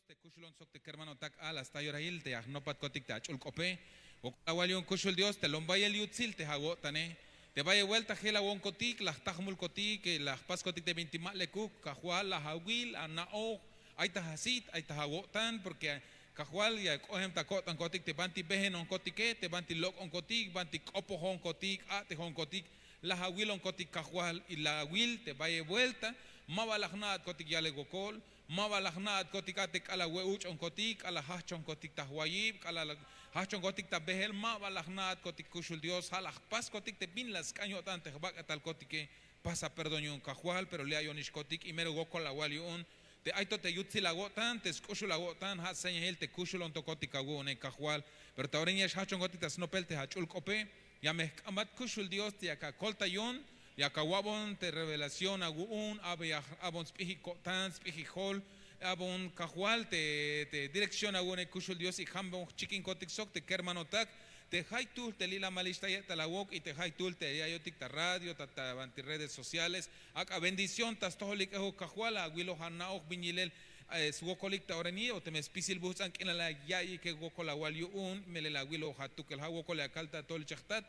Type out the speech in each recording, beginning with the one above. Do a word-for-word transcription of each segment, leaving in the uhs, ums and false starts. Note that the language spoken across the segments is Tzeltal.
Te kuxulon sok te kermanotak a la sta yorahil te ya jnopatkotik te ach'ul k'ope. Wokol awal yu'un kuxul Dios te lom bayel yutsil te awo'tane. Te bayel buelta jel awonkotik la jtajmulkotik, la jpaskotik te bintik ma lekuk. Kajwal, la awil ana'oj, ay ta asit, ay ta awo'tan, porke Kajwal ya k'ojem ta ko'tankotik te banti bejenonkotike, te banti lok'onkotik, banti k'opojonkotik, a'tejonkotik, la awilonkotik Kajwal. Y la awil te bayel buelta ma ba la jna'atkotik yalel wokol, ma ba la jna'atkotik a te k'alal we'uch'onkotik, k'alal jajchonkotik ta jwayib, k'alal jajchonkotik ta bejel, ma ba la jna'atkotik kuxul Dios. Ja' la jpaskotik te bin la sk'an yo'tan te jbak'etalkotike. Pasa perdón yu'un Kajwal, pero li' ayonixkotik y mero wokol awal yu'un te ay to te yutsil awo'tan, te sk'uxul awo'tan, ja' señail te kuxulontokotik awu'une Kajwal. Pero ta ora ini ya xjajchonkotik ta snopel te ach'ul k'ope, ya me jk'ambat kuxul Dios te yak akoltayon, yak awa'bon te revelación awu'un, a'bon sp'ijik ko'tan, sp'ijik jol, a'bon Kajwal te, te dirección awu'une kuxul Dios, y jambon jchikinkotik sok te kermanotak te jaytuhl te li'lamalix ta ye'tal awok y te jaytuhl te ya ayotik ta radio, ta, ta banti redes sociales. Ak'a bendición ta stojol ik'ejok Kajwal, awiloj ana'oj bin yilel, eh, swokolik ta ora ini, o teme spisil bujts'an k'inal la ya'iyike wokol awal yu'un, melel awiloj atukel ja' wokol ya kal ta tol chajtat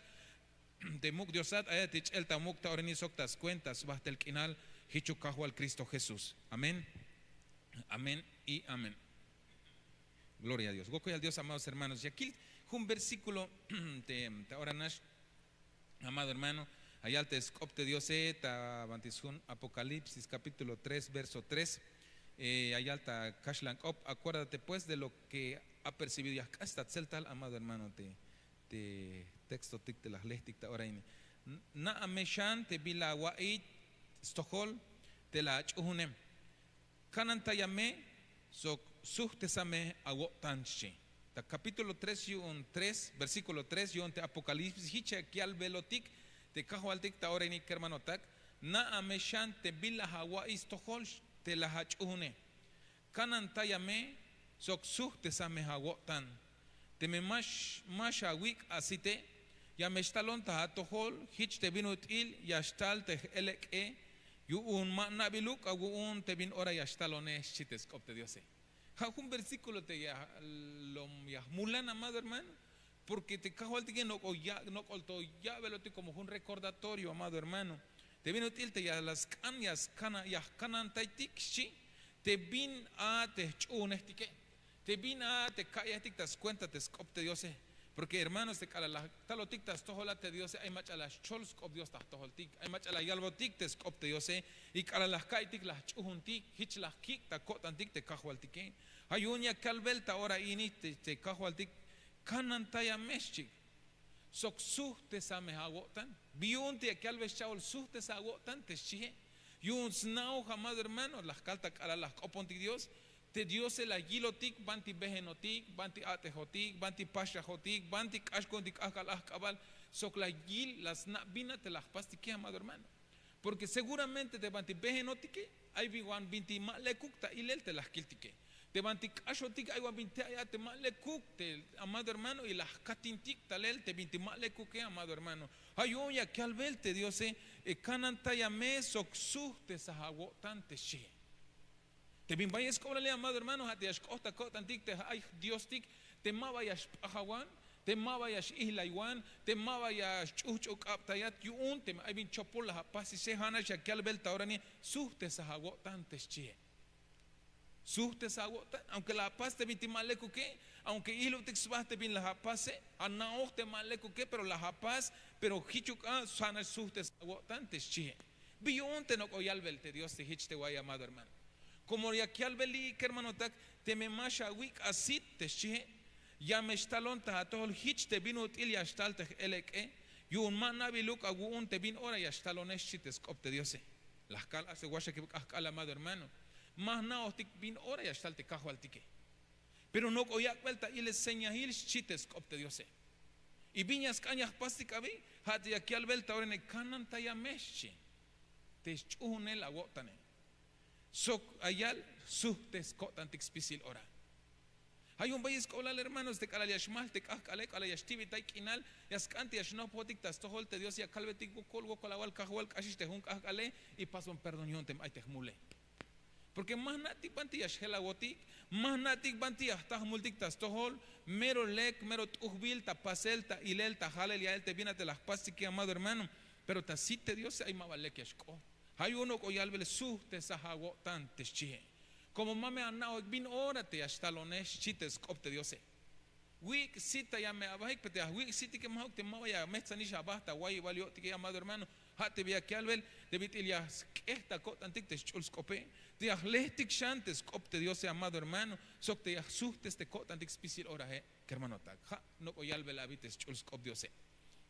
te muk' Diosat, ayat ich'el ta muk' ta ora ini sok ta skuenta sbajtel k'inal, jichuk Kajwal Cristo Jesús. Amén. Amén y amén. Gloria a Dios. Wokol yal Dios, amados hermanos. Ya kil jun versículo te, ta ora nax, amado hermano, ayal te sk'op te Diose ta banti sjun Apocalipsis capítulo tres, verso tres. Eh, ayal ta kaxlan k'op, acuérdate pues de lo que ha percibido. Ya jk'ax ta tseltal, amado hermano, te, te textotik te la jlejtik ta ora ini. Na'a me xan te bin la awa'iy stojol te la ach'uunem. Kanantaya me sok sujtesa me awo'tan, xchi. Ta capítulo tres yu'un tres, versículo tres yu'un te Apocalipsis, jich ya yalbelotik te Kajwaltik ta ora ini kermanotak. Na'a me xan te bin la awa'iy stojol te la ach'uune. Kanantaya me sok sujtesa me awo'tan. Teme ma, ma xawik' asite, ya me xtalon ta atojol jich te bin ut'il ya xtal te j-elek'e, yu'un ma na'biluk awu'un te bin ora ya xtalone, xchi te sk'op te Diose. Ja' jun versículo te ya, lom ya jmulan, amado hermano, porke te Kajwaltike nok'ol ya, nok'ol to ya'belotik como jun recordatorio, amado hermano. Te bin ut'il te ya la sk'an, ya skana, ya jkanantaytik, xchi, te bin a te jch'uunejtike, te bin a te ka'yejtik ta skuenta te sk'op te Diose. Porke hermanos, te k'alal la jtalotik ta stojol a te Diose, ay mach'a la xchol sk'op Dios ta jtojoltik, ay mach'a la yalbotik te sk'op te Diose, y k'alal la jka'iytik la jch'uuntik, jich la jkik' ta ko'tantik te Kajwaltike. Ja' yu'un ya kalbel ta ora ini te, te Kajwaltik, kanantaya me, xchi, sok sujtesa me awo'tan. Bi yu'un te ya kalbel xcha'ol sujtesa awo'tan te xchie? Yu'un sna'oj, amado hermano, la jkal ta k'alal la jk'opontik Dios, te Diose la yilotik banti bejenotik, banti a'tejotik, banti paxajotik, banti k'ax ku'untik k'ajk'al ajk'abal, sok la yil, la sna' bin a te la jpastike, amado hermano. Porke seguramente te banti bejenotike ay bin wan binti ma lekuk ta ilel te la jkiltike. Te banti k'axotik ay wan binti ay a te ma lekuk te, amado hermano, y la jkatintik talel te binti ma lekuke, amado hermano. Ja' yu'un ya kalbel te Diose, e, kanantaya me sok sujtesa awo'tan te xchie. Te bin bayel sk'oblale, amado hermano, ja' te ya xk'ot ta ko'tantik te ay Diostik te ma ba ya xp'ajawan, te ma ba ya x'ijlaywan, te ma ba ya xch'ujch'u k'abtayat yu'un teme ay bin chopol la apasixe. Ja' nax ya kalbel ta ora ini, sujtesa awo'tan te xchie. Sujtesa awo'tan, aunque la apas te binti ma lekuke, aunque ijlubtik sba te bin la apase, ana'oj te ma lekuke, pero la apas, pero jichuk a, ja' nax sujtesa awo'tan te xchie. Bi yu'un te nok'o yalbel te Dios te jich te wa'iy, amado hermano. Como ya kalbel li' kermanotak, teme ma xawik' asit te xchie, ya me xtalon ta atojol jich te bin ut'il ya xtal te j-elek'e, yu'un ma na'biluk awu'un te bin ora ya xtalone, xchi te sk'op te Diose. La jkal a te waxakib k'ajk'al, amado hermano. Ma jna'ojtik bin ora ya xtal te Kajwaltike. Pero nok'o yak'bel ta ilel señail, xchi te sk'op te Diose. Y bin ya sk'an ya jpastik abi, ja' te ya kalbel ta ora ini, kanantaya me, xchi, te xch'uunel awo'tane. Sok ayal sujtes ko'tantik spisil ora. Ja' yu'un bayel sk'oblal, hermanos, te k'alal ya xmajl te k'ajk'ale, k'alal ya xtibitay k'inal, ya sk'an te ya xnopjotik ta stojol te Dios, ya kalbetik wokol, wokol awal Kajwal, k'axix te jun k'ajk'ale, y pasbon perdón yu'un teme ay te jmule. Porke ma jna'tik banti ya xjelawotik, ma jna'tik banti ya jta jmultik ta stojol. Mero lek, mero t'ujbil ta pasel, ta ilel, ta jalel ya'el te bin a te la jpastike, amado hermano. Pero ta sit te diose ay ma ba lek ya xk'oht. Ja' yu'un ok'o yalbel sujtesaj awo'tan te xchihe. Komo ma me ana'ojik bin ora te ya xtalone, xchi te sk'op te diose. Wik' sita ya me abajik, pero te ya wik' sitike majuk te ma ba ya mejtzanix aba ta wayibal yo'tike, amado hermano. Ja' te bi ya yalbel te bit'il ya sk'ej ta ko'tantik te sch'ul sk'ope, te ya jlejtik xan te sk'op te diose, amado hermano, sok te ya jsujtes te ko'tantik spisil orahe, kermanotak. Ja' nok'o yalbel abi te sch'ul sk'op diose.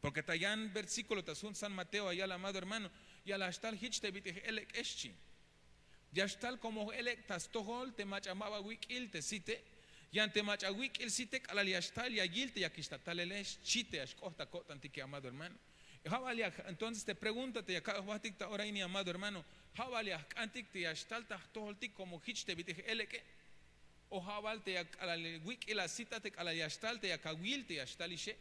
Porke ta yan versíkulo ta sjun san Mateo ya yal, amado hermano, ya la xtal jich te bit'il j'elek'e, xchi. Ya xtal komo j'elek' ta stojol te mach'a ma ba wik'il te site. Yan te mach'a wik'il site k'alal ya xtal ya yil te yakix ta talele, xchi te ya xk'oht ta ko'tantike, amado hermano. Ja' bal ya, entonces te pregunta te ya kak' jbajtik ta ora ini, amado hermano, ja' bal ya jk'antik te ya xtal ta jtojoltik komo jich te bit'il j'elek'e, o ja' bal te ya k'alal wik'il asita te k'alal ya xtal te yak awil te ya xtalixe.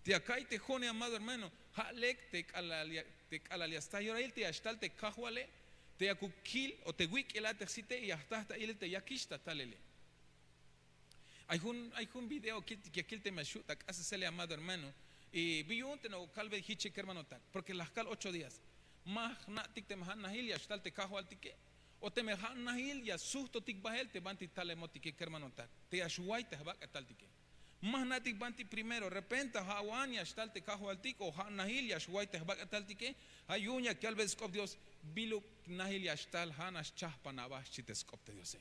Te ya ka'iy te jo'one, amado hermano, ja' lek te k'alal ya, te k'alal ya sta yorahil te ya xtal te kajwale, te yakuk kil o te wik'il a te jsite, ya jta ta ilel te yakix ta talele. Ay jun, ay jun video kiltik ya kil teme xu' ta k'asesele, amado hermano. Y bi yu'un te nok'o kalbe jiche, kermanotak, porke la jkal ocho días. Ma jna'tik teme ja' najil ya xtal te kajwaltike, o teme ja' najil ya sujtotik bael te banti talemotike, kermanotak, te ya xway te jbak'etaltike. Ma jna'tik banti primero, repente ja' wan ya xtal te kajwaltik o ja' najil ya xway te jbak'etaltike. Ja' yu'un ya yalbe sk'op Dios: Biluk najil ya xtal, ja' nax chajpan aba, xchi te sk'op te Diose.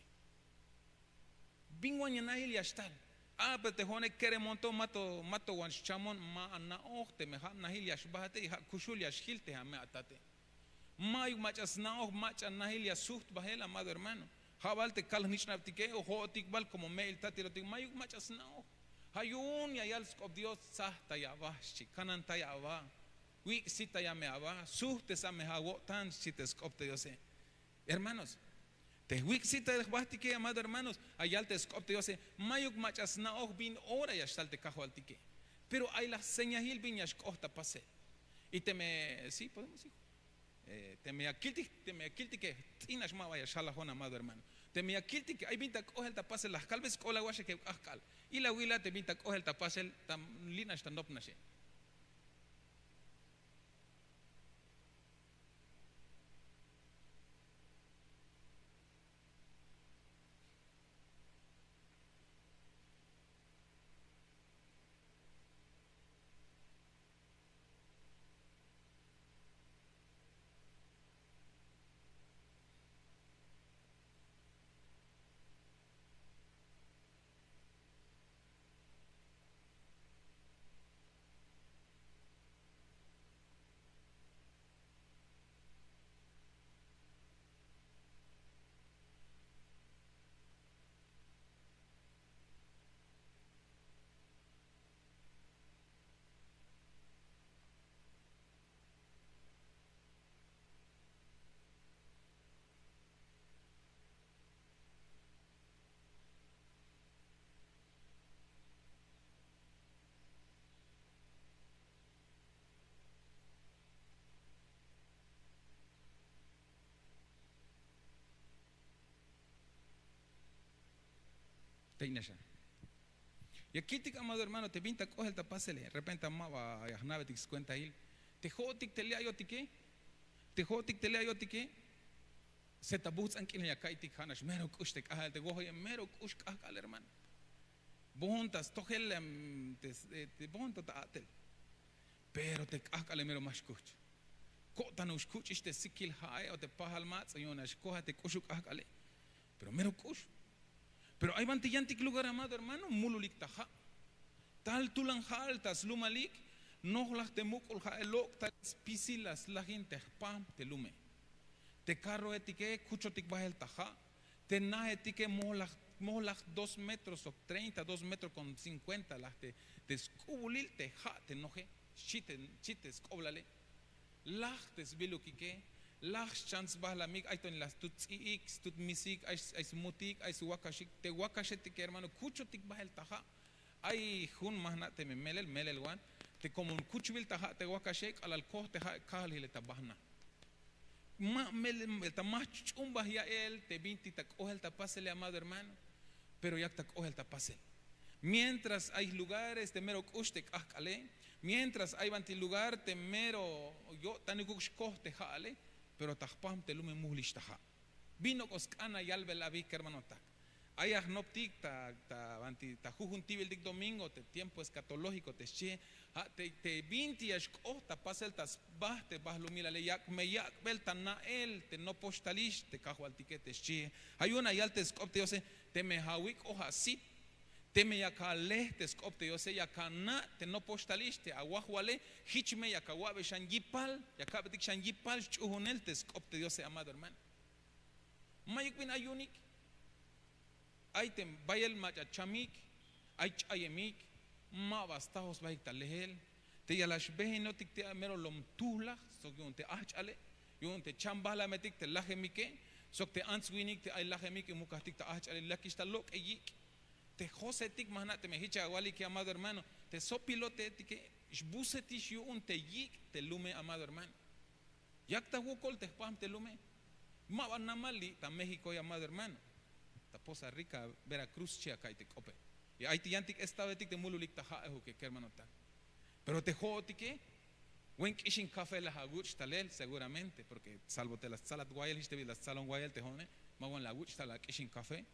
Bin wan ya najil ya xtal. A, pero te jo'one keremon to, ma to, ma to wan xchamon, ma ana'oj teme ja' najil ya xbajate y ja' kuxul ya xjil te ame atate. Mayuk mach'a sna'oj mach'a najil ya sujt bajel, amado hermano. Ja' bal te kal jnich'nabtike o jo'otik bal komo me'il tatilotik, mayuk mach'a sna'oj. Ja' yu'un ya yal sk'op Dios: tsajtay aba, xchi, kanantay aba, wik'sitaya me aba, sujtesa me awo'tan, xchi te sk'op te Diose. Hermanos, te wik'sita jbajtike, amado hermanos, ya yal te sk'op te Diose, mayuk mach'a sna'oj bin ora ya xtal te kajwaltike. Pero ay laj señail bin ya xk'oht ta pasel. Y teme, sí, podemos, hijo. Eh, teme ya kiltik, teme ya kiltike, ts'in nax ma ba ya xjalajon, amado hermano. Teme ya kiltike ay bin ta k'ohel ta pasel, la jkalbe sk'oplal waxakeb k'ajk'al. Ila awila te bin ta k'ohel ta pasel, ta li' nax ta nop naxe. Tey naxa. Ya kiltik, amado hermano, te bin ta k'ohel ta pasele, repente ma ba ya jna'betik skuentail. Te jo'otik te li' ayotike, te jo'otik te li' ayotike, se ta bujts'an k'inal ya ka'iytik, ja' nax mero k'ux te k'ajk'al, te wojoye mero k'ux k'ajk'al, hermano. Boon ta stojel, em, te, te boon to ta a'tel. Pero te k'ajk'ale mero ma xkuch. Ko'tanuk xkuch'ix te sikil ja'e o te pajal mats', yu'un nax koja te k'uxuk k'ajk'ale. Pero mero k'ux. Pero ay banti yantik lugar, amado hermano, mululik ta ja'. Tal tulan ja'al ta slumalik, nojlaj te muk'ul ja'e, lok' tal spisil la slajin te jpam te lume. Te carroetike kuchotik bajel ta ja'. Te naetike mojlaj, mojlaj dos metros sok treinta, dos metros con cincuenta laj te, te sk'ubulil te ja' te noje, xchi te, xchi te sk'oblale. Laj te sbilukike, laj xchan sbajlamik, ay to nix la stut ts'i'ik, stut misik, ay, ay smutik, ay swakaxik. Te wakaxetike, hermano, kuchotik bajel ta ja'. Ay jun ma jna' teme melel, melel wan, te komo kuchbil ta ja' te wakaxe, k'alal koj te ja' kajal jile ta bajna. Ma melel ta ma ch'umbaj ya'el te bintik ta k'ohel ta pasele, amado hermano. Pero yak ta k'ohel ta pasel. Mientras ay lugares te mero k'ux te k'ajk'ale, mientras ay banti lugar te mero yo'tanikuk xkoj te ja'ale, pero ta jpam te lume mujlix ta ja'. Bin ok'o sk'an la yalbel abi, kermanotak? Ay a jnoptik ta, ta banti ta jujuntibiltik domingo te tiempo eskatológiko te xchie. Ja' te binti ya xk'oht ta pasel ta sba te bahlumilale, yak me yak'bel ta na'el te nopoxtalix te kajwaltike te xchie. Ja' yu'un la yal te sk'op te diose: teme ja' awik'oj asip, teme yak ale te sk'op te diose, yak ana' te nopoxtalix te awajwale, jich me yak awa'be xan yipal, yak a'betik xan yipal xch'uhunel te sk'op te diose, amado hermano. Mayuk bin ay yu'unik. Ay te bayel mach'a chamik, ay ch'ayemik, ma ba stajoj sbahik ta lehel. Te ya la xbehinotik te mero lom tuhlaj sok yu'un te ajch'ale, yu'un te chambalametik te lajemike, sok te ants-winik te ay lajemik y mukajtik ta ajch'ale, lakix ta lok'e yik'. Te josetik, ma jna' teme jich awalike, amado hermano, te sopiloteetike xbusetix yu'un te yik' te lume, amado hermano. Yak ta wokol te jpam te lume. Ma ba namal li' ta México, amado hermano. Ta Poza Rica, Veracruz, xchi aka'iy te k'ope. Y ay te yantik estadoetik te mululik ta ja'ejuke, kermanotak. Pero te jo'otike, buen k'ixin café la awuch' talel seguramente, porque salvo te la stsalat wayel, jich te bi la stsalon wayel te jo'one, ma buen la awuch' tal ak'ixin café.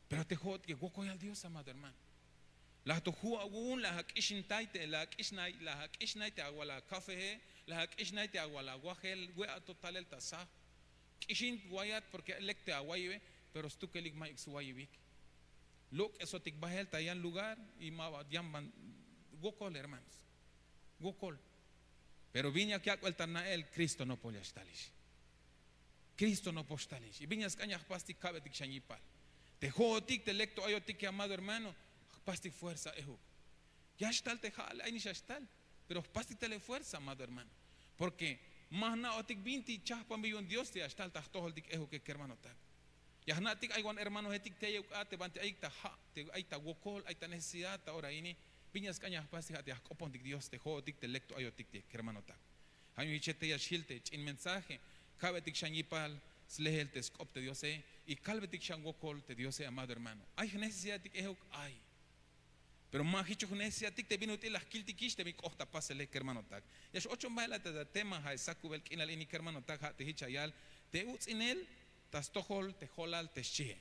Pero te jo'otike, wokoyal Dios, amado hermano. La to ju' awu'un, la ak'ixintay te, la ak'ixnay, la ak'ixnay te awal acafeje, la ak'ixnay te awal awajel, we'at to talel ta saj. K'ixin wayat porque lek te awayibe, pero stukelik mayuk swayibik. Lok'esotik bahel ta yan lugar y ma ba yan ban, wokol, hermanos. Wokol. Pero bin yak yak'bel ta na'el, Cristo nopol ya xtalix. Cristo nopol xtalix. Y bin ya sk'an ya jpastik ka'betik xan yipal. Te jo'otik te lek to ayotike, amado hermano, jpastik fuerza ejuk. Ya xtal te ja'al, ay nix ya xtal. Pero jpastik tele fuerza, amado hermano. Porque ma jna'otik binti chajpanbil yu'un Dios te ya xtal ta jtojoltik ejuke, kermanotak. Ya jna'tik ay wan hermanojetik tey euk a te banti ayik ta ja', te ay ta wokol, ay ta necesidad ta ora ini. Bin ya sk'an ya jpastik, ja' te ya jk'opontik Dios te jo'otik te lek to ayotik te, kermanotak. Ja' yu'un jiche te ya xjil te ch'in mensaje, ka'betik xan yipal slehel te sk'op te Diose, y kalbetik xan wokol te Diose, amado hermano. Ay jnecesidadetik ejuk, ay. Pero ma jichuk jnecesidadetik te bin ut'il la jkiltikix te bin k'oht ta pasele, kermanotak. Ya x-ochon bahel a te tema ja' sakubel k'inal ini, kermanotak, ja' te jich ya yal te uts'inel ta stojol te jolal te xchie.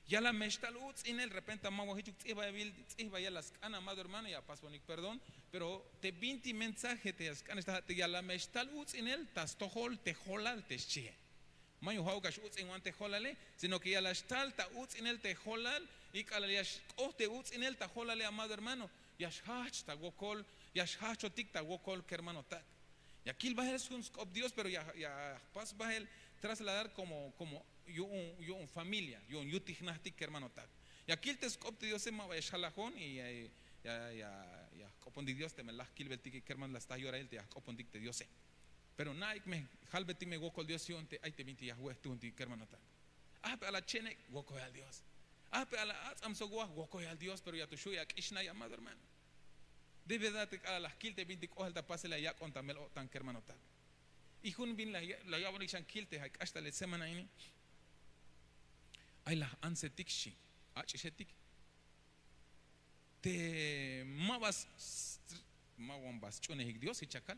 Ya la me xtal uts'inel, repente ma ba jichuk ts'ihbabil, ts'ihbayel la sk'an, amado hermano, ya apasbonik perdón. Pero te binti mensaje te ya sk'an esta ja' te ya la me xtal uts'inel ta stojol te jolal te xchie. Mayuk ja'uk a x-uts'inwan te jolale, sino que ya la xtal ta uts'inel te jolal. Y k'alal ya xk'oht te uts'inel ta jolale, amado hermano, ya xjajch ta wokol, ya xjajchotik ta wokol, kermanotak. Ya kil bahel jun sk'op Dios, pero ya, ya jpas bahel trasladar como, como yu'un, yu'un familia, yu'un yutik jnajtik, kermanotak. Ya kil te sk'op te Diose, ma ba ya xjalajon y ya, ya, ya, ya jk'opontik Dios teme laj kilbeltike, kermano, la sta yorail te ya jk'opontik te Diose. Pero na'ik me, jalbetik me wokol Dios yu'un te ay te binti ya jwe'jtuuntik, kermanotak. Ajp'e a la chenek, wokoyal Dios. Ajp'e a la ats'am sok waj, wokoyal Dios, pero ya to xu' ya k'ixnay, amado hermano. De verdad te k'alal la jkil te bintik k'ohel ta pasel la yak'on ta mel-o'tan, kermanotak. Y jun bin la, la ya'bonik xan kil te ja' k'ax talel semana ini. Ay la j-antsetik xchi, ach'ixetik. Te ma ba s-, s-, ma wan ba sch'uunejik Dios, jich ya kal.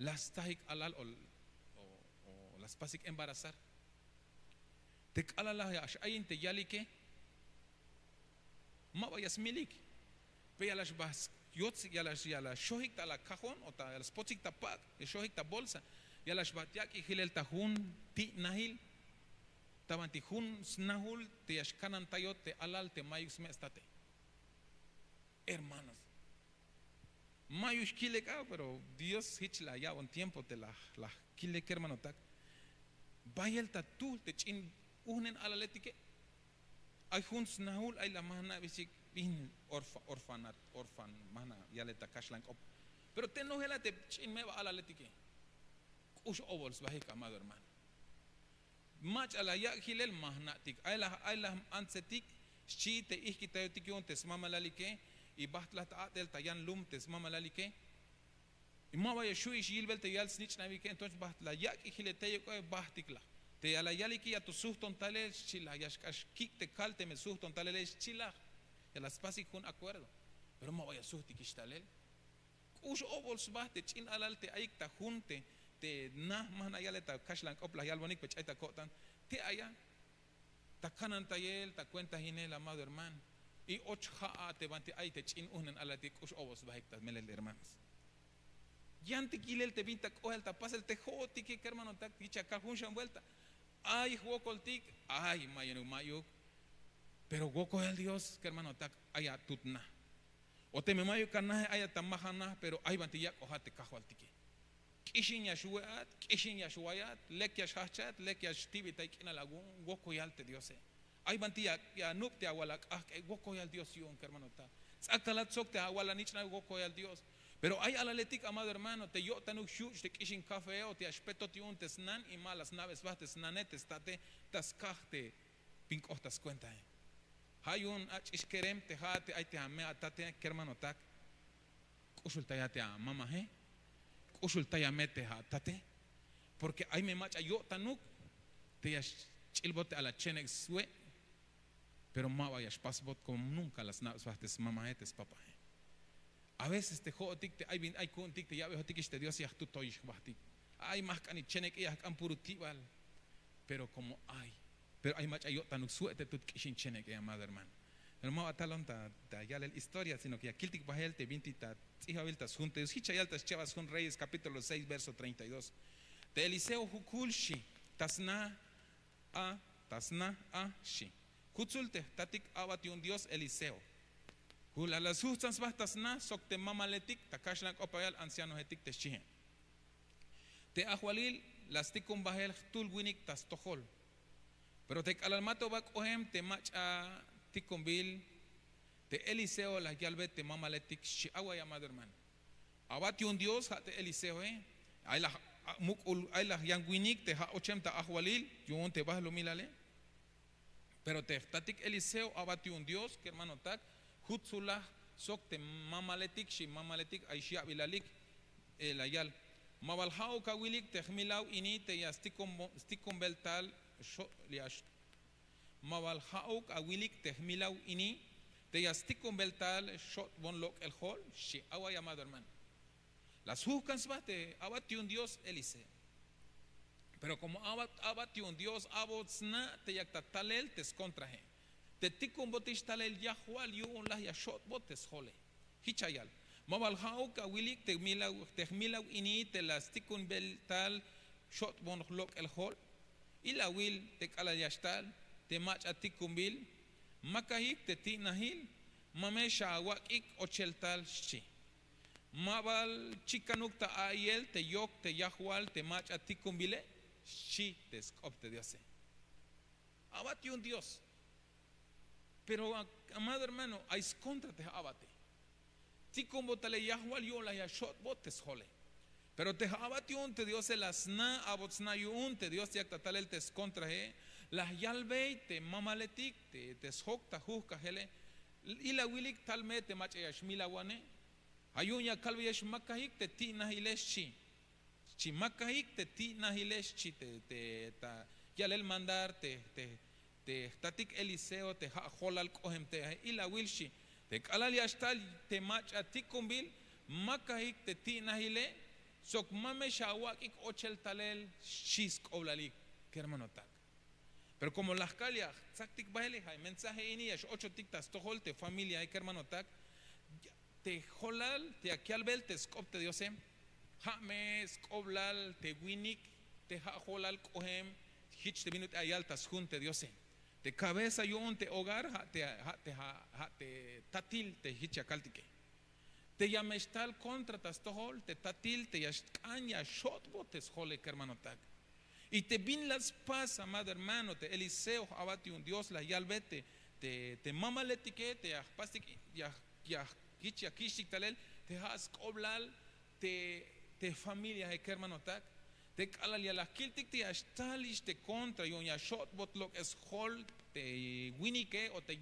La stajik alal o, o, o la spasik embarazar. Te k'alal la x-ayin te yalike, ma ba ya smilik. Pe ya la xba yots, ya la, ya la xojik ta la kajon o ta, ya la spotsik ta pak', ya xojik ta bolsa. Ya la xba yak'ik jilel ta jun ti'najil, ta banti jun snajul te ya xkanantayot te alal te mayuk sme' state. Hermanos, mayuk xkilek a, pero Dios jich la ya'bon tiempo te la, la kilek, hermanotak. Bayel ta tuhl te ch'in ujnen alaletike. Ay jun snajul, ay la, ma jna' bichik bin orfa-, orfanat, orfan, ma jna' yalel ta kaxlan k'op. Pero te nojel a te ch'in meba alaletike, k'ux obol sbahik, amado hermano. Mach'a la yak' jilel, ma jna'tik. Ay la, ay la j-antsetik xchi te ijkitayotik yu'un te smamalalike, y bajt la ta a'tel ta yan lum te smamalalike. Y ma ba ya xhu'ix yilbel te yal snich'nabike. Entonces baht la yak'ik jile tey ok'obe bahtik la, te ya la yalike ya to suhton talel xchi la, ya xk'ax kik' te kal teme suhton talele xchi la. Ya la spasik jun acuerdo, pero ma ba ya suhtikix talel. K'ux obol sba te ch'in alal te ayik ta jun te, te na ma jna' yale ta kaxlan k'op la yalbonik pe ch'ay ta ko'tan te aya ta kanantayel ta kuentajinel amado hermano. Y och ja'a te banti ay te ch'in uhnen alal te k'ux obol sbahik ta melel hermanos. Yantik yilel te bin ta k'ohel ta pasel te jo'otike kermanotak, yich akal jun xan buelta. Ay jwokoltik, ay mayunuk mayuk. Pero wokojel dios kermanotak, ay atut na. O teme mayuk anaje ay ata majan na pero ay banti yak'ojat te kajwaltike. K'ixin ya xwe'at, k'ixin ya xwayat, lek ya xjajchat, lek ya xtibitay k'inal awu'un. Wokoyal te diose. Ay banti ya nub' te awal ak'ajk'e, wokoyal dios yu'un kermanotak. Tz'akalat sok te awal anich'nab wokoyal dios. Pero ay alaletik amado hermano te yo'tanuk xyuch' te k'ixin kafeo te ya xpetot yu'un te snan y ma la sna'be sba te snane te state ta skaj te bin k'oht ta skuentae. Ja' yu'un ach'ix kerem te ja'at te ay te ame atate kermanotak. K'uxultaya te amamaje. K'uxultaya me te atate. Porke ay me mach'a yo'tanuk te ya xch'ilbot te ala chenek' swe'. Pero ma ba ya xpasbot komo nunka la sna'be sba te smamaje te spapaje. A veces te jo'otik te ay bin ay ku'untik te ya'bejotikix te dios ya jtutoyix jbahtik. Ay ma jk'an ichenek' ya jk'an puro tibal. Pero komo ay, pero ay mach'a yo'tanuk swe' te tut k'ixin chenek' amado hermano. Pero ma ba talon ta yalel historia sino ke ya kiltik bahel te bintik ta tz'ijbabil ta sjun te dios jich ya yal ta schebas jun reyes kapítulo seis verso treinta y dos. Te eliseo jukul xchi, ta sna a ta sna a xchi. Kutsul te jtatik a'bat yu'un dios eliseo. Jula la sujtzan sba ta sna sok te mamaletik ta kaxlan k'opayal ancianojetik te xchihe. Te ajwalil la stikon bahel jtul winik ta stojol. Pero te k'alal mato ba k'ohem te mach'a tikonbil te eliseo la yalbe te mamaletik xchi away amado hermano. Abat yu'un dios ja' te eliseoe. Ay la muk'ul ay la yan winik te ja' ochem ta ajwalil yu'un te bahlumilale. Pero te jtatik eliseo abat yu'un dios kermanotak, jutsulaj sok te mamaletik xi mamaletik ay xya'bilalik. La yal, ma bal ja'uk awilik te jmilaw ini te ya stikonbel tal xo' ya ma bal ja'uk awilik te jmilaw ini te ya stikonbel tal xot'bon lok'el jo'ol xchi. Awa llamado hermano. La sjuhkan sba te abat yu'un dios eliseo. Pero komo abat yu'un dios abot sna' te yak ta talel te skontrahe, te tikonbotix talel yajwal yu'un laj ya xot'bot te sjole. Jich ya yal, ma bal ja'uk awilik te jmilaw ini te la stikonbel tal xot'bon lok'el jo'ol. Ilawil te k'alal ya xtal te mach'a tikonbil, makajik te ti'najil, ma me xawak'ik ochel tal xchi. Ma bal chikanuk ta a'iyel te yok te yajwal te mach'a tikonbile, xchi te sk'op te diose. Abat yu'un dios. Pero amado hermano ay skontra te j'abate. Tikonbot tale yajwal yu'un la ya xot'bot te sjole. Pero te j'abat yu'un te diose la sna' abot sna' yu'un te dios yak ta talel te skontrahe, la yalbey te mamaletik te sjok ta juhkajele. Ilawilik tal me te mach'a ya xmilawane. Ja' yu'un ya kalbeyex makajik te ti'najile xchi. Xchi makajik te ti'najile xchi te ta yalel mandar te jtatik eliseo te ja' jolal k'ohem te ilawil xchi. Te k'alal ya xtal te mach'a tikonbil, makajik te ti'najile sok ma me xawak'ik ochel talel. Xchi sk'oblalik kermanotak. Pero komo laj kal ya jtzaktik bahele ja' mensaje ini ya x'ochotik ta stojol te familiae kermanotak. Te jolal te yak yalbel te sk'op te diose, ja' me sk'oblal te winik te ja' jolal k'ohem jich te bin ut'il ya yal ta sjun te diose. Te kabeza yu'un te hogar ja' te tatil te jich ya kaltike. Te ya me xtal kontra ta stojol te tatil te ya xk'an ya xot'bot te sjole kermanotak. Y te bin la spas amado hermano te eliseo j'abat yu'un dios la yalbe te mamaletike te ya jpastik ya jich ya kich'tik talel te ja' sk'oblal te familiae kermanotak. Te k'alal ya la kiltik te ya xtalix te kontra yu'un ya xot'bot lok'es jol te winike o te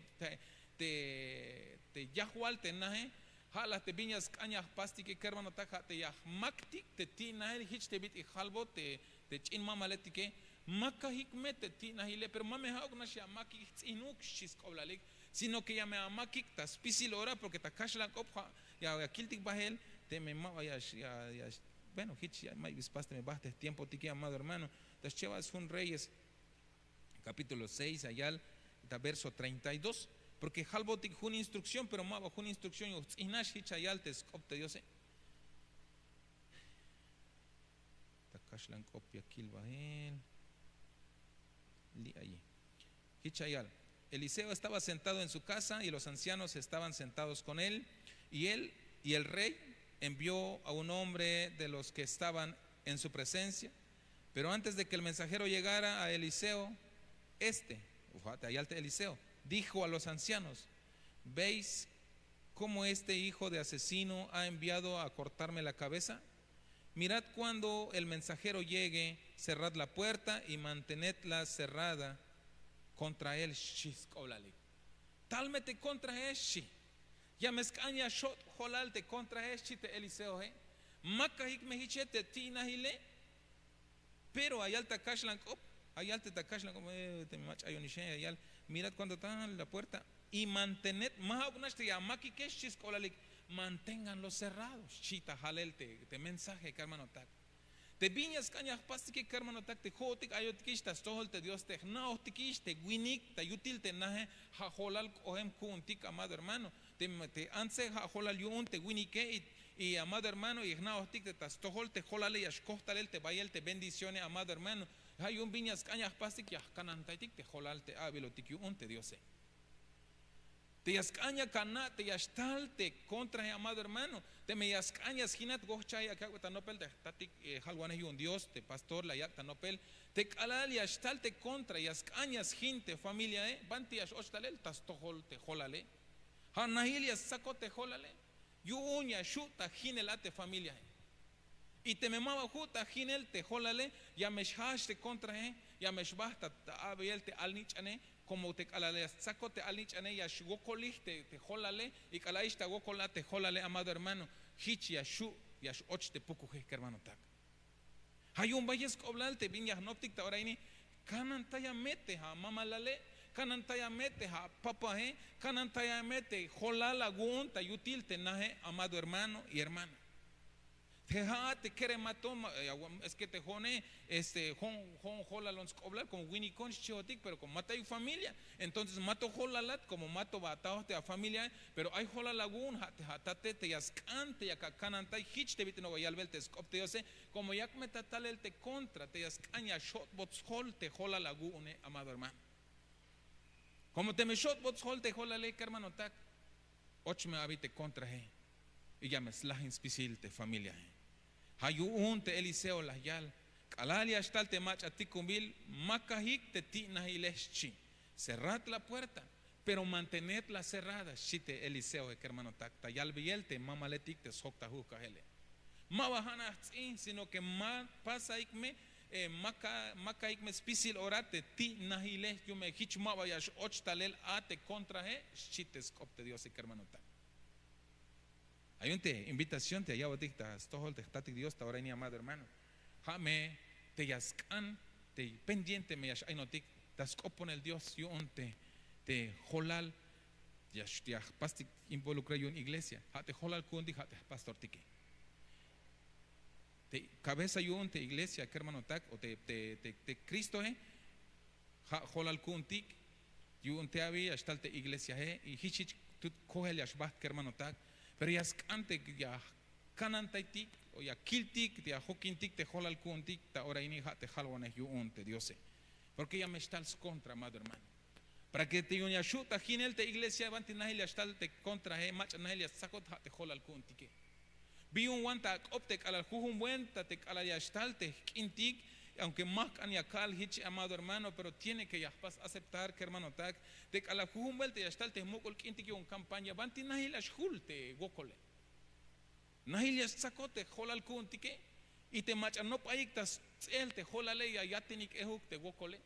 yajwal te nahe. Ja' la te bin ya sk'an ya jpastike kermanotak, ja' te ya jmaktik te ti'najil jich te bit'il jalbot te ch'in mamaletike. Makajik me te ti'najile, pero ma me ja'uk nax ya makik jts'inuk xchi sk'oblalik, sino ke ya me amakik ta spisil ora, porke ta kaxlan k'op ja' ya kiltik bahel. Teme ma ba ya bueno, jich ya may bi spas teme bajt te jtiempotike, amado hermano. Ta schebal sjun Reyes kapítulo seis ya yal ta verso treinta y dos, porke jalbotik jun instrukción, pero ma ba jun instrukción yuj ts'in nax. Jich ya yal te sk'op te Diose. Ta kaxlan k'op ya kil bahel. Li' ayi. Jich ya yal: Eliseo estaba sentado en su casa y los ancianos estaban sentados con él, y él y el rey envió a un hombre de los que estaban en su presencia. Pero antes de que el mensajero llegara a Eliseo, este, o ja' te ya yal te Eliseo, dijo a los ancianos: ¿Veis cómo este hijo de asesino ha enviado a cortarme la cabeza? Mirad, cuando el mensajero llegue, cerrad la puerta y mantenedla cerrada contra él, xchi sk'oblalik. Tal me te contrae, xchi. Ya me sk'an ya xot' jolal te contrae, xchi te Eliseoe. Makajik me jiche te ti'najile. Pero ya yal ta kaxlan k'op, ya yal te ta kaxlan k'op, eh, teme mach'a ayonixe, ya yal: Mirad, cuando ta la puerta y mantened, ma ja'uk nax te ya makike, xchi sk'oblalik, manténganlo cerrado, xchi ta jalel te mensaje kermanotak. Te bin ya sk'an ya jpastike kermanotak, te jo'otik ayotikix ta stojol te Dios, te jna'ojtikix te winik ta yutil te naje, ja' jolal k'ojem ku'untik, amado hermano. Te antse ja' jolal yu'un te winike, y amado hermano, y jna'ojtik te ta stojol te jolale ya xkoj talel te bayel te bendicione, amado hermano. Ja' yu'un bin ya sk'an ya jpastik, ya jkanantaytik te jolal te a'bilotik yu'un te Diose. Te ya sk'an ya kana' te ya xtal te contrae, amado hermano. Teme ya sk'an ya sjinat, wohchaj ya yak'be ta nopel te jtatik, eh, jalwanej yu'un Dios, te pastor la yak' ta nopel. Te k'alal ya xtal te contra, ya sk'an ya sjin te familiae, banti ya x-och talel ta stojol te jolale. Ja' najil ya stsakot te jolale. Yu'un ya xju' ta jinel a te familiae. Y teme ma ba ju' ta jinel te jolale, ya me xjajch te contrae, ya me xbajt ta a'beyel te alnich'ane. Komo te k'alal ya stsakot te alnich'ane ya xwokolij te jolale, y k'alal ayix ta wokol a te jolale, amado hermano, jich ya xju' ya x-och te pukuje kermanotak. Ja' yu'un bayel sk'oblal te bin ya jnoptik ta ora ini. Kanantaya me te amamalale, kanantaya me te apapae, kanantaya me te jolal awu'un ta yutil te naje, amado hermano y hermana. Te ja'at te keremato, es ke te jo'one, este, jo'on, jo'on jolalon sk'oblal komo winikon xchihotik, pero komo ma ta ayuk familia, entonces ma to jolalat, komo ma to ba atajoj te afamiliae. Pero ay jolal awu'un, ja' te atate te ya sk'an te yak akanantay jich te bit'il nopol yalbel te sk'op te Diose. Komo yak me ta talel te contra, te ya sk'an ya xot'bot sjol te jolal awu'une, amado hermano. Komo teme xot'bot sjol te jolale kermanotak, och me abi te contrae, y ya me slajin spisil te familiae. Ja' yu'un te Eliseo la yal: K'alal ya xtal te mach'a tikunbil, makajik te ti'najile, xchi. Cerrad la puerta, pero mantenedla cerrada, xchi te Eliseoe kermanotak, ta yalbeyel te mamaletik te sjok ta jujkajele. Ma ba ja' nax jts'in, sino ke ma pasaik me, eh, ma kaik me spisil ora te ti'najile, yu'un me jich ma ba ya x-och talel a te contrae, xchi te sk'op te Diose kermanotak. Ay jun te invitación te ya ya'botik ta stojol te jtatik Dios ta ora ini, amado hermano. Ja' me te ya sk'an te pendiente me ya x-ainotik ta sk'oponel Dios yu'un te, te jolal ya, ya jpastik involukré yu'un iglesia. Ja' te jolal ku'untik ja' te jpastortike. Te cabeza yu'un te iglesia kermanotak, o te, te, te, te Cristoe, ja' jolal ku'untik. Yu'un te abi ya xtal te iglesiae, y jich jich tut kojel ya xbajt kermanotak. Pero ya sk'an te ya jkanantaytik o ya kiltik te ya jokintik te jolal ku'untik ta ora ini, ja' te jalwanej yu'un te Diose. Porke ya me xtal skontra, amado hermano. Para ke te yu'un ya xju' ta jinel te iglesia, banti najil ya xtal te contrae, mach'a najil ya stsakot, ja' te jolal ku'untike. Bi yu'un wan ta ak'op te k'alal jujun buelta te k'alal ya xtal te jk'intik, aunque ma jk'an ya kal jich, amado hermano, pero tiene ke ya jpas aceptar kermanotak, te k'alal jujun buelta ya xtal te jmuk'ul k'intik yu'un campaña, banti najil ya xjul te wokole. Najil ya stsakot te jolal ku'untike. Y te mach'a nopayik ta sts'el te jolale, ya yatinik ejuk te wokole.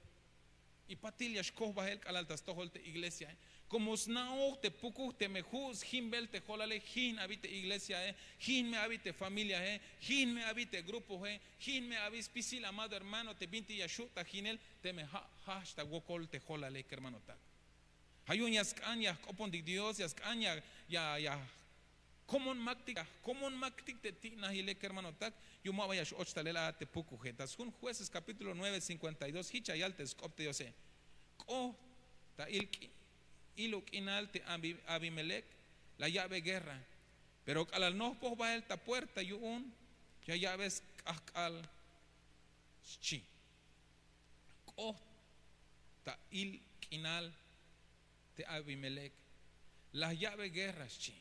Y patil ya xkoj bahel k'alal ta stojol te iglesiae. Komo sna'oj te pukuj teme ju' sjimbel te jolale, jin abi te iglesiae, jin me abi te familiae, jin me abi te grupoe, jin me abi spisil amado hermano te bintik ya xu' ta jinel, teme ja' jajch ta wokol te jolale kermanotak. Ja' yu'un ya sk'an ya jk'opontik Dios, ya sk'an ya ya ya komon maktik, komon maktik te ti'najile kermanotak. Yu'un ma ba ya x'och talel a te pukuje. Ta sjun Jueces capítulo nueve cincuenta y dos jich ya yal te sk'op te Diose: K'ot ta il k'i- iluk k'inal te Abi- Abimelec la ya'be guerra, pero k'alal nojpoj bahel ta puerta yu'un ya ya'be sk'ajk'al, xchi. K'ot ta il k'inal te Abimelec la ya'be guerra, xchi.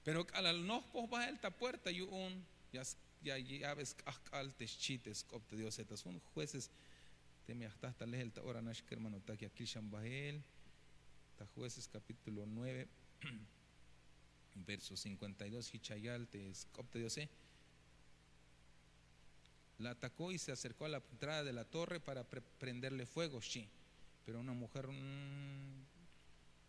Pero k'alal nojpoj bahel ta puerta yu'un ya s- ya ya'be sk'ajk'al te xchi te sk'op te Diose. Ta sjun Jueces, teme ya jtaj ta lehel ta ora nax kermanotak, ya kil xan bahel ta Jueces capítulo nueve, verso cincuenta y dos, jich ya yal te sk'op te Diose: La atacó y se acercó a la entrada de la torre para pre- prenderle fuego, xchi. Pero una mujer, mm,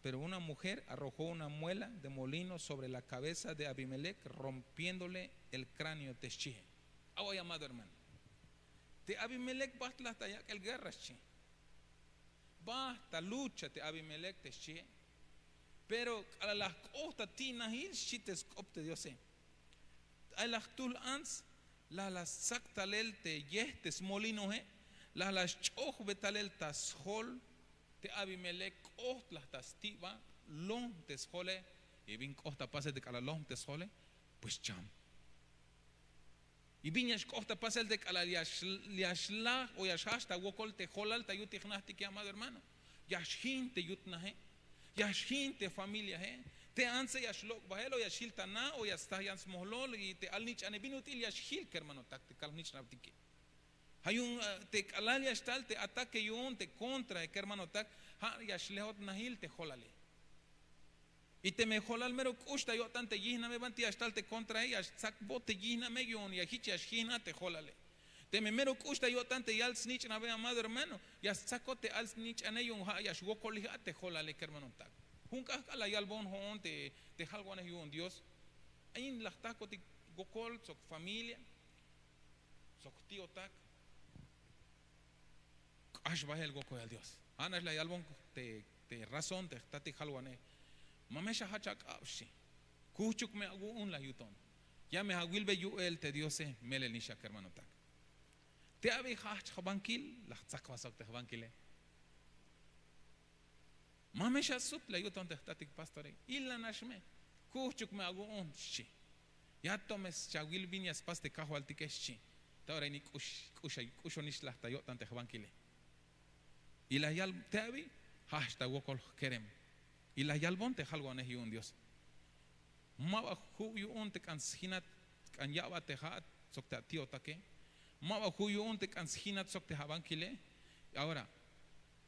pero una mujer arrojó una muela de molino sobre la cabeza de Abimelec, rompiéndole el cráneo, te xchie. Awa, llamado hermano. Te Abimelec bajt la ta yak'el guerra, xchi. Bajt ta lucha te Abimelec, te xchie. Pero k'alal la jk'ot ta ti'najil, xchi te sk'op te Diose, ay la jtuhl ants, la la stsak talel te yej te smolinoe, la la sch'ojbe talel ta sjol te Abimelec, k'ot la ta sti' ba, lom te sjole. Y bin k'ot ta pasel te k'alal lom te sjole, pues cham. Y bin ya xk'ot ta pasel te k'alal ya xlaj o ya xjajch ta wokol te jolal ta yutik jnajtike, amado hermano. Ya xjin te yutnaje, ya xjin te familiae. Te antse ya xlok' bahel o ya xjil ta na o ya staj yan smojlol. Y te alnich'ane bin ut'il ya xjil kermanotak te kal jnich'nabtike. Ja' yu'un te k'alal ya xtal te ataque yu'un te kontrae kermanotak, ja' ya xlejot najil te jolale. Y teme jolal mero k'ux ta yo'tan te yijname, banti ya xtal te kontrae, ya xtsakbot te yijname yu'un ya jich ya xjijnat te jolale. Teme mero k'ux ta yo'tan te yal snich'nabe, amado hermano, ya stsakot te al snich'ane yu'un ja' ya xwokolijat te jolale kermanotak. Jun k'ajk'al la yalbon jo'on te jalwanej yu'un Dios. Ayin la jtakotik wokol sok familia, sok jti'otak. K'ax bahel wokoyal Dios. Ja' nax la yalbon te razón te jtatik jalwanej: Ma me xajach ak'ab, xchi. Kujchuk me awu'un, la yuton. Ya me awilbe yu'el te Diose. Melel nix a kermanotak. Te abi jajch jbankil, la jtsak jba sok te jbankile. Ma me xasut, la yuton te jtatik pastore. Ila nax me, kujchuk me awu'un, xchi. Ya to me xawil bin ya spas te kajwaltike, xchi. Ta ora ini k'ux k'uxonix laj ta yo'tan te jbankile. Y la yal te abi jajch ta wokol jkerem. Y la yalbon te jalwanej yu'un Dios: Ma ba ju' yu'un te k'an sjinat, k'an ya'bat te ja'at sok te ati'otake. Ma ba ju' yu'un te k'an sjinat sok te abankile. Ahora,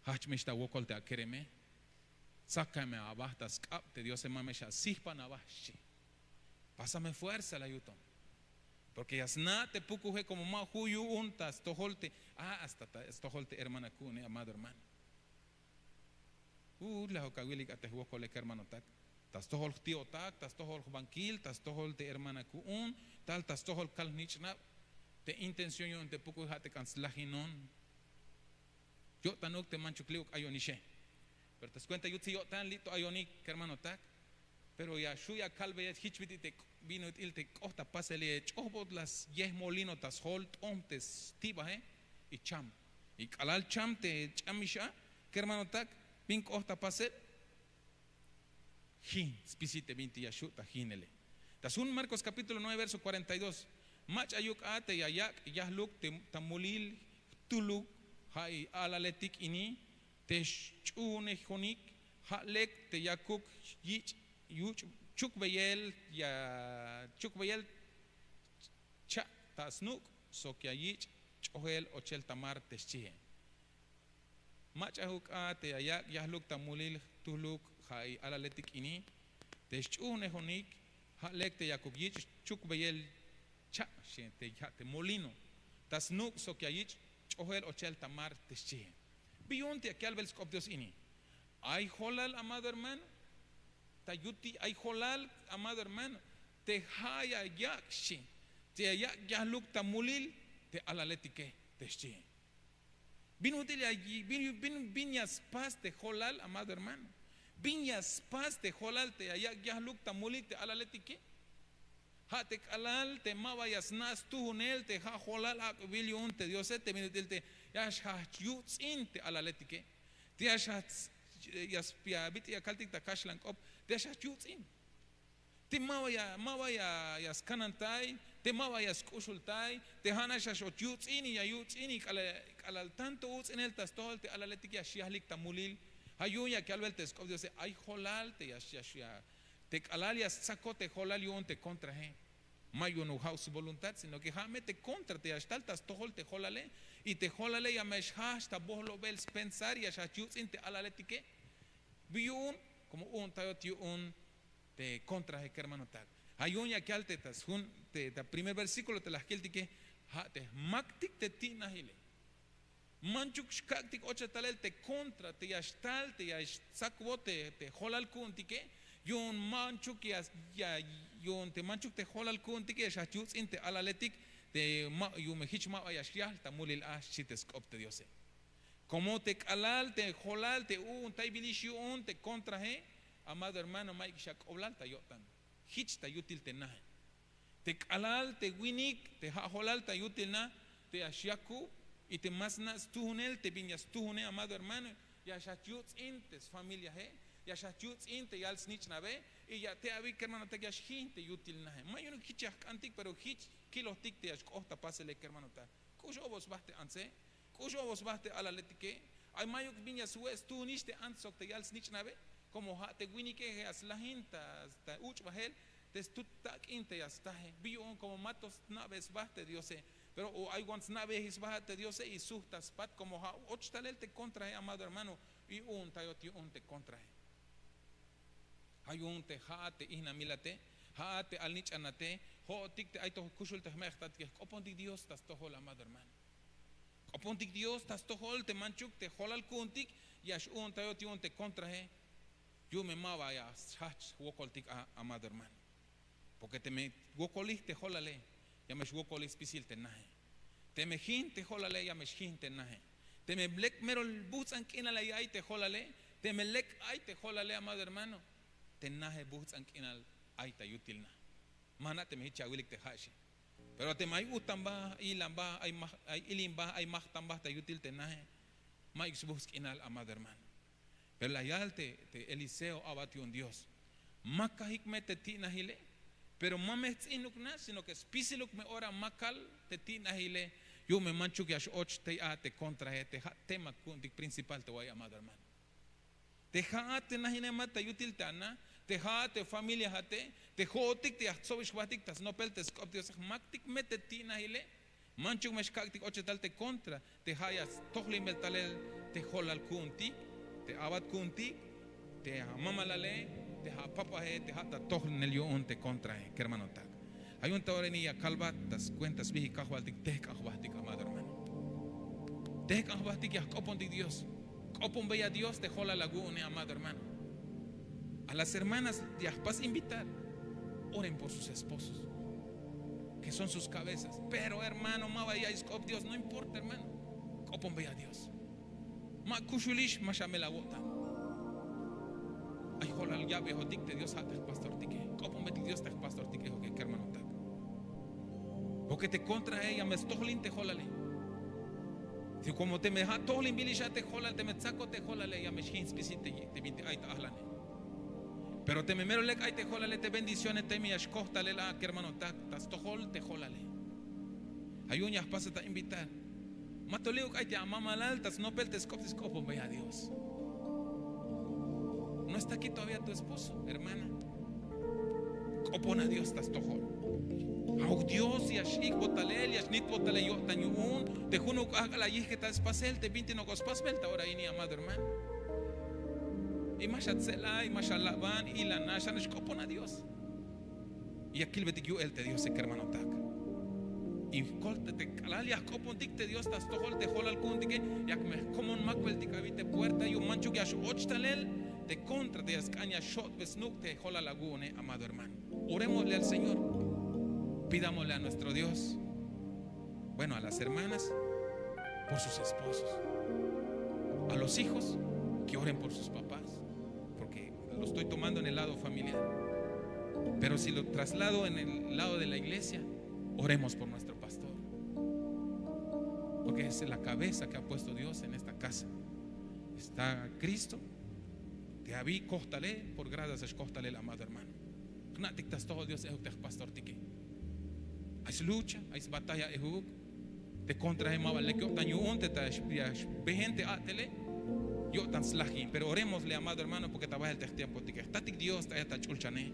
jajch me xta wokol te akereme. Tsaka me aba ta sk'ab te Diose, ma me xasijpan aba, xchi. Pásame fuerza, la yuton. Porque ya sna' te pukuje, komo ma ju' yu'un ta stojol te, a hasta ta stojol te hermana ku'une, amado hermano. Uj, lajok awilik a te jwokole kermanotak. Ta stojol jti'otak, ta stojol jbankil, ta stojol te hermana ku'un, tal ta stojol kal jnich'nab. Te intención yu'un te pukuje ja' te k'an slajinon. Yo'tanuk te manchuk li'uk ayonixe. Pero ta skuenta yutsil yo'tan li' to ayonik kermanotak. Pero ya xu' ya kalbeyel jich bit'il te bin ut'il te k'ot ta pasele, ch'ojbot la syej molino ta sjol t'on te stibaje. Y cham. Y k'alal cham te ch'amix a kermanotak, bin k'ot ta pasel. Jin spisil te bintik ya xu' ta jinele. Ta sjun Marcos capítulo nueve verso cuarenta y dos. Mach'a yuk a te ya yak' yajluk ta mulil jtuluk, ja' i alaletik ini, te xch'uunejonik, ja' lek te yakuk yich' yuch' chukbeyel, ya chukbeyel cha' ta snuk' sok ya yich' ch'ojel ochel ta mar, te xchie. Mach'a juk a te ya yak' yajluk ta mulil jtuluk, ja' i alaletik ini, te xch'uunejonik, ja' lek te yakuk yich' chukbeyel cha', xchi, te ja' te molino, ta snuk' sok ya yich' ch'ojel ochel ta mar, te xchie. Bi yu'un te ya kalbel sk'op Dios ini. Ay jolal, amado hermano, ta yutil ay jolal, amado hermano, te ja' ya yak' xchi, te ya yak' yahluk ta mulil te alaletike, te xchi. Bin ut'il ya bin bin ya spas te jolal, amado hermano? Bin ya spas te jolal te ya yak' yahluk ta mulil te alaletike? Ja' te k'alal te ma ba ya sna' stujunel te ja' jolal ak'bil yu'un te Diose, te bin ut'il te ya xjajch yuts'in te alaletike, te ya xjajch ya bit'il ya kaltik ta kaxlan k'op, te ya xjajch yuts'in. Te ma ba ya ma ba ya skanantay, te ma ba ya sk'uxultay, te ja' nax ya x'och yuts'in y ya yuts'in y k'alal tanto uts'inel ta stojol te alaletik ya xyahlik ta mulil. Ja' yu'un ya kalbel te sk'op Diose, ay jolal te ya te k'alal ya stsakot te jolal yu'un te kontrae. Ma yu'un ja'uk svoluntad, sino ke ja' me te kontra te ya xtal ta stojol te jolale. Y te jolale ya me xjajch ta bohlobel spensar, ya xjajch yuts'in te alaletike. Bi yu'un, komo u'untayot yu'un te kontrae, kermanotak. Ja' yu'un ya kal te ta sjun te ta primer versíkulo te la jkiltike, ja' te jmaktik te ti'najile. Manchuk xkak'tik ocha talel te kontra te ya xtal te ya xtsakbot te jolal ku'untike. Yu'un manchuk ya yu'un te manchuk te jolal ku'untike ya xjajch yuts'in te alaletik, te ma yu'un me jich ma ba ya xyahl ta mulil a, xchi te sk'op te Diose. Komo te k'alal te jolal te u'untaybilix yu'un te kontrae, amado hermano, mayuk xak'oblal ta yo'tan. Jich ta yutil te nae. Te k'alal te winik te ja' jolal ta yutil na, te ya xyakub y te ma sna' stujunel te bin ya stujune, amado hermano, ya xjajch yuts'in te sfamiliae, ya xjajch yuts'in te yal snich'nabe. Y ya te abi, kermanotak, ya xjin te yutil nae. Ma yu'unuk jich ya jk'antik, pero jich kilojtik te ya xk'oht ta pasele, kermanotak. K'ux obol sba te antse, k'ux obol sba te alaletike. Ay mayuk bin ya swe' stujunix te ants sok te yal snich'nabe. Komo ja' te winike ya slajin ta uch'bajel te stut tak'in te ya staje. Bi yu'un? Komo ma to sna'be sba te Diose. Pero o ay wan sna'beyejix sba te Diose y sujt ta spat, komo ja' och talel te kontrae, amado hermano, y u'untayot yu'un te kontrae. Ja' yu'un te ja'at te ijnamilate, ja'at te alnich'anate, jo'otik te ay to jkuxul te jme'jtatike, jk'opontik Dios ta stojol, amado hermano. Jk'opontik Dios ta stojol te manchuk te jolal ku'untik ya x'u'untayot yu'un te kontrae. Yu'un me ma ba ya xjajch jwokoltik a, amado hermano. Porke teme wokolij te jolale, ya me xwokolij spisil te nae. Teme jin te jolale, ya me xjin te nae. Teme lek mero buhts'an k'inal ay te jolale, teme lek ay te jolale, amado hermano, te nae buhts'an k'inal ay ta yutil na. Ma na' teme jich ya awilik te ja' xi. Pero teme ay utanba, ilanba, ay ilinba, ay majtanba ta yutil te nae, mayuk sbuhts' k'inal, amado hermano. Pero la yal te Eliseo, a'bat yu'un Dios, ma kajik me te ti'najile. Pero ma me jts'inuk na, sino ke spisiluk me ora ma kal te ti'najile. Yu'un me manchuk ya x'och tey a te kontrae, te ja' tema ku'untik principal te wa'iy, amado hermano. Te ja'at te najinemat ta yutil te ana, te ja'at te familiajate, te jo'otik te ya jtsobix jbahtik ta snopel te sk'op Diose, jmaktik me te ti'najile. Manchuk me xkak'tik ochetal te kontra te ja' ya stojlinbel talel te jolal ku'untik, te a'bat ku'untik, te amamalale, te apapae, te ja' ta tojlinel yu'un te kontrae, kermanotak. Ja' yu'un ta ora ini ya kalbat ta skuenta sbijik kajwaltik, tehk'an jbahtik, amado hermano. Tehk'an jbahtik, ya jk'opontik Dios. K'oponbeya Dios te jolal awu'une, amado hermano. A las hermanas ya jpas invitar, oren por sus esposos, que son sus cabezas. Pero hermano, ma ba ya'iy sk'op Dios, no importa, hermano. K'oponbeya Dios. Ma kuxulix ma xamel awo'tan. Ay jolal ya'bejotik te Dios ja' te jpastortike. K'oponbetik Dios te jpastortike, joke, kermanotak. Porke te kontrae ya me stojlin te jolale. Si komo teme ja' tojlinbilix a te jolal, teme tsakot te jolale, ya me xjin spisil te bintik ay ta ajlane. Pero teme mero lek ay te jolale, te bendicione tey me ya xkoj talel a, kermanotak, ta stojol te jolale. Ja' yu'un ya jpasat a invitar. Ma to li'uk ay te amamalal ta snopel te sk'op Dios, k'oponbeya Dios. No está aquí todavía tu esposo, hermana. K'opona Dios ta stojol. Ja'uk Dios ya x'ik'bot talel, ya xnitbot talel yo'tan yu'un te junuk k'ajk'al la yijk'et ta spasel te bintik nok'o spasbel ta ora ini, amado hermano. Y ma xatse'lay, ma xalaban, ilana, xan xk'opona Dios. Y ya kilbetik yu'el te Diose, kermanotak. Y jkolta te k'alal ya jk'opontik te Dios ta stojol te jolal ku'untike, yak me jkomon makbeltik abi te puerta yu'un manchuk ya x-och talel te kontra te ya sk'an ya xot'be snuk' te jolal awu'une, amado hermano. Orémosle al Señor. Pidámosle a nuestro Dios. Bueno, a las hermanas por sus esposos, a los hijos que oren por sus papás, porque lo estoy tomando en el lado familiar. Pero si lo traslado en el lado de la iglesia, oremos por nuestro pastor, porque es la cabeza que ha puesto Dios en esta casa. Está Cristo, te abi kojtale por gracia, es kojtale el amado hermano. Jna'tik ta stojol Dios ejuk te jpastortike. Ay slucha, ay sbatalla ejuk. Te kontrae ma ba lek yo'tan yu'un te ta ya xbehen te a'tele, yo'tan slajin. Pero orémosle, amado hermano, porque ta bahel te jtiempotike. Jtatik Dios, ta ayat ta ch'ulchane.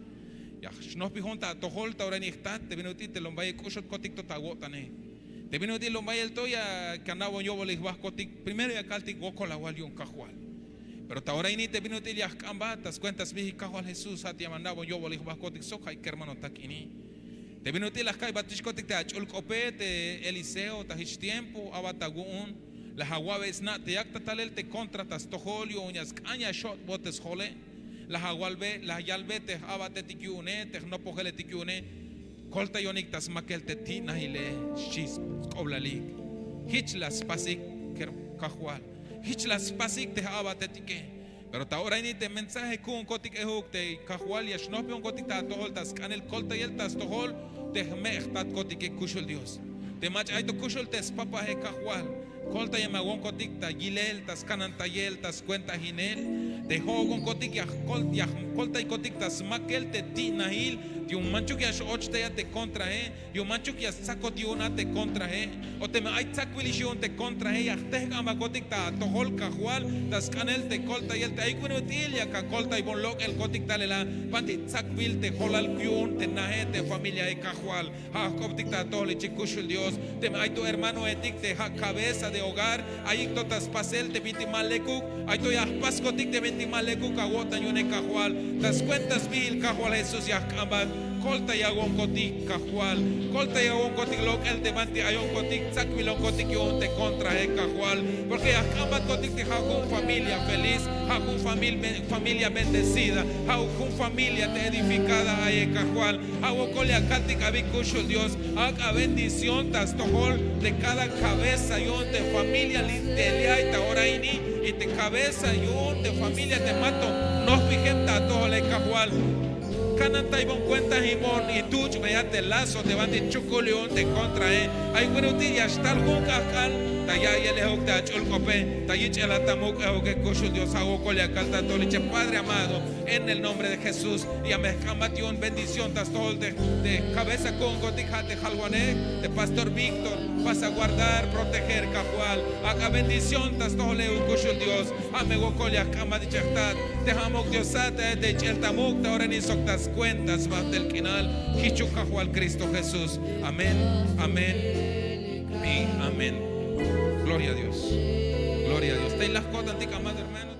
Ya xnojpijon ta atojol ta ora ini, jtat, te bin ut'il te lombayel k'uxotkotik to ta awo'tane. Te bin ut'il lombayel to ya kana'bon yo'bolil jbahkotik, primero ya kaltik wokol awal yu'un Kajwal. Pero ta ora ini te bin ut'il ya jk'ambat ta skuenta sbiil Kajwal Jesús, ja'at ya me ana'bon yo'bolil jbahkotik sok ja'i kermanotak ini. Te bin ut'il la jka'ybatixkotik te ach'ul k'ope, te Eliseo, ta jich tiempo, a'bat awu'un, la awa'bey sna' te yakta talel te kontra ta stojol yu'un ya sk'an ya xot'bot te sjole. La awalbe, la yalbe te j-a'batetik yu'une, te jnopojeletik yu'une: Koltayonik ta smakel te ti'najile, xchi sk'oblalik. Jich la spasik, Kajwal. Jich la spasik te j-a'batetike. Pero ta ora ini te mensaje ku'unkotik ejuk te Kajwal ya xnojpijonkotik ta atojol ta sk'anel koltayel ta stojol te jme' jtatkotike, kuxul Dios. Te mach'a ay to kuxul te spapaje, Kajwal, koltayem awonkotik ta yilel, ta skanantayel, ta skuentajinel. Te jo'okonkotik ya jkol-, ya jkoltaykotik ta smakel te ti'najil yu'un manchuk ya x-och tey a te kontrae, yu'un manchuk ya stsakot yu'un a te kontrae. O teme ay tsakbilix yu'un te kontrae, ya jtejk'anbakotik ta atojol, Kajwal, ta sk'anel te koltayel, te ayuk bin ut'il yak akoltaybon lok'elkotik talel a, banti tsakbil te jolal yu'un te nae, te familiae, Kajwal. Ja' jk'optik ta atojol ichik, kuxul Dios. Teme ay to hermanoetik te ja' cabeza de hogar, ayik to ta spasel te bintik ma lekuk, ay to ya jpaskotik te bintik ma lekuk awo'tan yu'une, Kajwal. Ta skuenta sbiil Kajwal Jesús ya jk'ambat. Koltayawonkotik, Kajwal. Koltayawonkotik lok'el te banti ayonkotik tsakbilonkotik yu'un te kontrae, Kajwal. Porque ya jk'ambatkotik te ja' jun familia feliz, ja' jun famil-, familia bendecida, ja' jun familia te edificada aye, Kajwal. Ja' wokol ya kaltik abi, kuxul Dios, ak'a bendición ta stojol te cada cabeza yu'un te familia li' te li' ay ta ora ini, y te cabeza yu'un te familia te ma to nojpijem ta atojole, Kajwal. Kanantaybon, kuentajimbon y tuch'bey a te lazo te banti chukul yu'un te kontrae. Ayuk bin ut'il ya xtal jun k'ajk'al ta ya'iyel ejuk te ach'ul k'ope, ta yich'el a ta muk' ejuke, kuxul Dios. Ja' wokol ya kal ta atojol ichik, Padre amado, en el nombre de Jesús. Ya me jk'ambat yu'un bendición ta stojol te, te cabeza ku'unkotik, ja' te jalwanej, te pastor Víctor. Vas a guardar, proteger, Kajwal. Ak'a bendición ta stojole, kuxul Dios. Ja' me wokol ya jk'ambat ichik, jtat, te ja' muk' Diosat, te yich'el ta muk' ta ora ini sok ta skuenta sbajtel k'inal. Jichuk, Kajwal Cristo Jesús. Amén, amén y amén. Gloria a Dios. Gloria a Dios. Tey la jko'tantik, amado hermano.